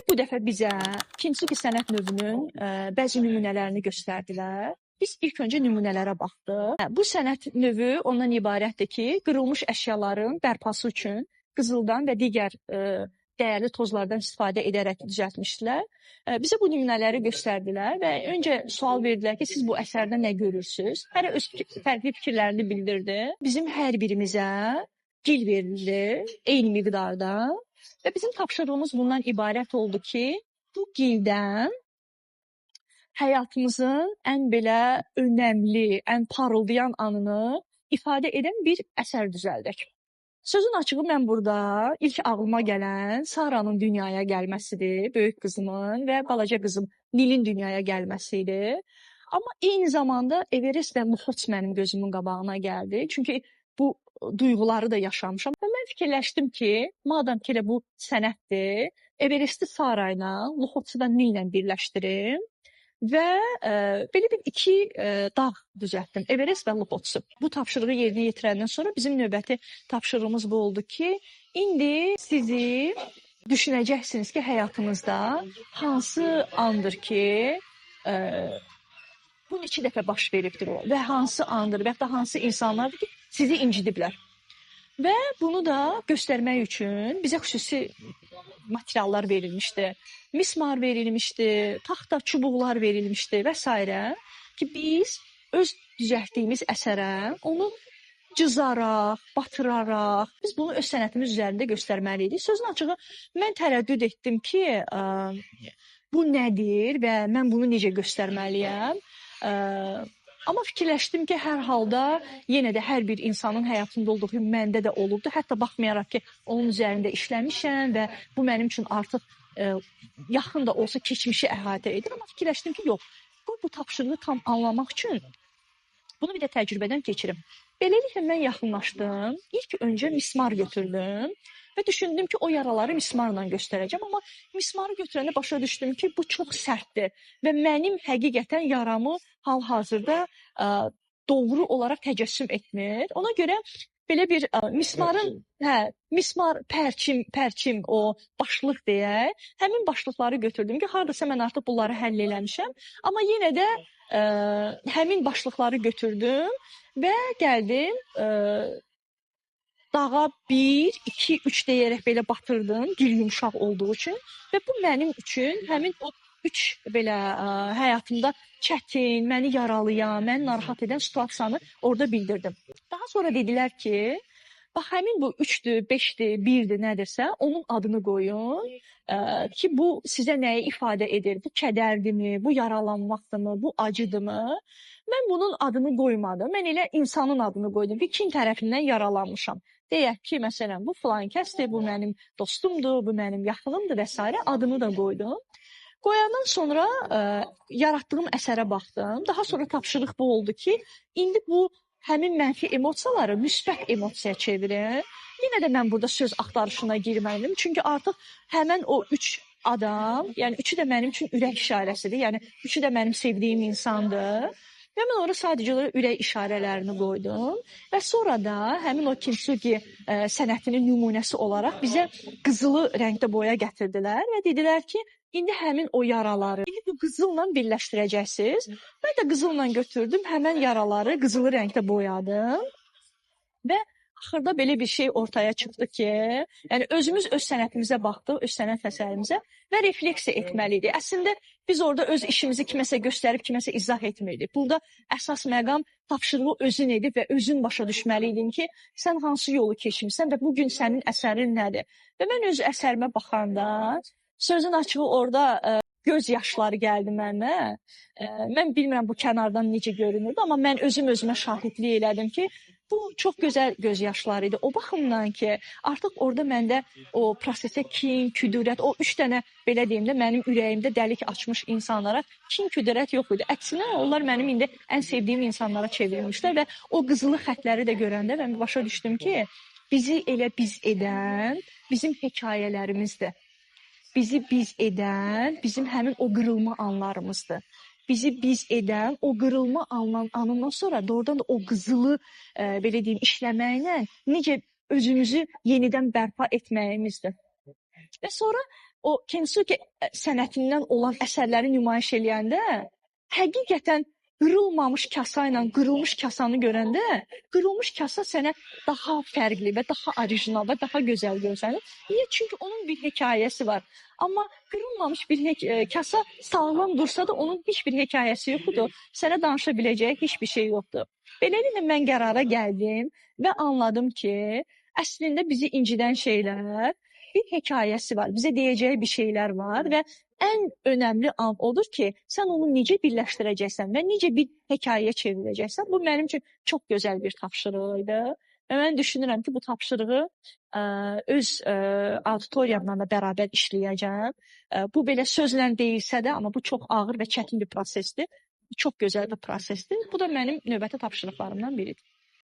Bu dəfə bizə kintsugi sənət növünün bəzi nümunələrini göstərdilər. Biz ilk öncə nümunələrə baxdıq. Bu sənət növü ondan ibarətdir ki, qırılmış əşyaların bərpası üçün qızıldan və digər dəyərli tozlardan istifadə edərək düzəltmişdilər. Bizə bu nümunələri göstərdilər və öncə sual verdilər ki, siz bu əsərdə nə görürsünüz? Hər öz fərqli fikirlərini bildirdi. Bizim hər birimizə gil verildi eyni miqdarda və bizim tapşırığımız bundan ibarət oldu ki, bu gildən həyatımızın ən belə önəmli, ən parıldayan anını ifadə edən bir əsər düzəldək. Sözün açığı, mən burada ilk ağlıma gələn Saranın dünyaya gəlməsidir, böyük qızımın və balaca qızım Nilin dünyaya gəlməsi idi. Amma eyni zamanda Everest və Lhotse mənim gözümün qabağına gəldi. Çünki bu duyğuları da yaşamışam. Və mən fikirləşdim ki, madam ki elə bu sənətdir, Everesti Sara ilə, Lhotse da Nillə birləşdirim və belə bir iki dağ düzəltdim. Everest və Lhotse. Bu tapşırığı yerinə yetirəndən sonra bizim növbəti tapşırığımız bu oldu ki, indi sizi düşünəcəksiniz ki, həyatınızda hansı andır ki, bu neçə dəfə baş veribdir o və hansı andır və ya da hansı insanlardır ki, sizi incidiblər. Və bunu da göstərmək üçün bizə xüsusi materiallar verilmişdi. Mismar verilmişdi, taxta çubuqlar verilmişdi və sairə ki, biz öz düzəltdiyimiz əsərə onu cızaraq, batıraraq biz bunu öz sənətimiz üzərində göstərməli idik. Sözün açığı, mən tərəddüd etdim ki, bu nədir və mən bunu necə göstərməliyəm? Amma fikirləşdim ki, hər halda yenə də hər bir insanın həyatında olduğu kimi məndə də olubdur. Hətta baxmayaraq ki, onun üzərində işləmişəm və bu mənim üçün artıq yaxın da olsa keçmişi əhatə edir. Amma fikirləşdim ki, yox, qoy bu tapşırığı tam anlamaq üçün bunu bir də təcrübədən keçirim. Beləliklə mən yaxınlaşdım. İlk öncə mismar götürdüm və düşündüm ki, o yaraları mismarla göstərəcəm. Amma mismarı götürəndə başa düşdüm ki, bu çox sərtdir və mənim həqiqətən yaramı hal-hazırda doğru olaraq təcəssüm etmir. Ona görə belə bir mismarın, mismar pərçim o başlıq deyək, həmin başlıqları götürdüm ki, hardasa mən artıq bunları həll eləmişəm. Amma yenə də həmin başlıqları götürdüm və gəldim dağa 1, 2, 3 deyərək belə batırdım, gil yumşaq olduğu üçün və bu mənim üçün həmin o 3 belə həyatımda çətin, məni yaralayan, məni narahat edən situasiyanı orada bildirdim. Daha sonra dedilər ki, bax həmin bu 3-dür, 5-dir, 1-dir, nədirsə, onun adını qoyun ki, bu sizə nəyi ifadə edir? Bu kədərdirmi, bu yaralanmaqdırmı, bu acıdırmı? Mən bunun adını qoymadım. Mən elə insanın adını qoydum ki, kim tərəfindən yaralanmışam. Deyək ki, məsələn, bu filan kəsdir, bu mənim dostumdur, bu mənim yaxınımdır və s. adını da qoydum. Qoyandan sonra yaratdığım əsərə baxdım. Daha sonra tapşırıq bu oldu ki, indi bu həmin mənfi emosiyaları müsbət emosiyaya çevirin. Yenə də mən burada söz axtarışına girmədim. Çünki artıq həmən o 3 adam, yəni üçü də mənim üçün ürək işarəsidir. Yəni üçü də mənim sevdiyim insandır. Və mən ora sadəcə olaraq ürək işarələrini qoydum və sonra da həmin o kintsugi sənətinin nümunəsi olaraq bizə qızılı rəngdə boya gətirdilər və dedilər ki, indi həmin o yaraları indi bu qızılla birləşdirəcəksiniz. Mən də qızılla götürdüm, həmin yaraları qızılı rəngdə boyadım və axırda belə bir şey ortaya çıxdı ki, yəni özümüz öz sənətimizə baxdıq, öz sənət əsərimizə və refleksiya etməliydik. Əslində biz orada öz işimizi kiməsə göstərib, kiməsə izah etmirdik. Burada əsas məqam tapşırığı özün edib və özün başa düşməliydin ki, sən hansı yolu keçmisən və bugün sənin əsərin nədir? Və mən öz əsərimə baxanda, sözün açığı orada göz yaşları gəldi mənə. Mən bilmirəm bu kənardan necə görünürdü, amma mən özüm özümə şahidlik elədim ki, bu çox gözəl göz yaşları idi. O baxımdan ki, artıq orada məndə o prosesə kin, küdurət, o 3 dənə belə deyim də mənim ürəyimdə dəlik açmış insanlara kin, küdurət yox idi. Əksinə onlar mənim indi ən sevdiyim insanlara çevrilmişlər və o qızılı xətləri də görəndə mən başa düşdüm ki, bizi elə biz edən bizim hekayələrimizdir. Bizi biz edən bizim həmin o qırılma anlarımızdır. Bizi biz edən o qırılma anından sonra doğrudan da o qızılı belə deyim işləməklə necə özümüzü yenidən bərpa etməyimizdir. Və sonra O kintsugi sənətindən olan əsərləri nümayiş eləyəndə həqiqətən qırılmamış kasa ilə qırılmış kasanı görəndə, qırılmış kasa sənə daha fərqli və daha orijinal və daha gözəl görsənir. Niyə? Çünki onun bir hekayəsi var. Amma qırılmamış bir kasa sağlam dursa da onun heç bir hekayəsi yoxdur. Sənə danışa biləcəyi heç bir şey yoxdur. Beləliklə mən qərara gəldim və anladım ki, əslində bizi incidən şeylər bir hekayəsi var, bizə deyəcəyi bir şeylər var və ən önəmli an odur ki, sən onu necə birləşdirəcəksən və necə bir hekayəyə çevirəcəksən. Bu mənim üçün çox gözəl bir tapşırıq idi. Və mən düşünürəm ki, bu tapşırığı öz auditoriyamla da bərabər işləyəcəm. Bu belə sözlə deyilsə də, amma bu çox ağır və çətin bir prosesdir. Çox gözəl bir prosesdir. Bu da mənim növbəti tapşırıqlarımdan biridir.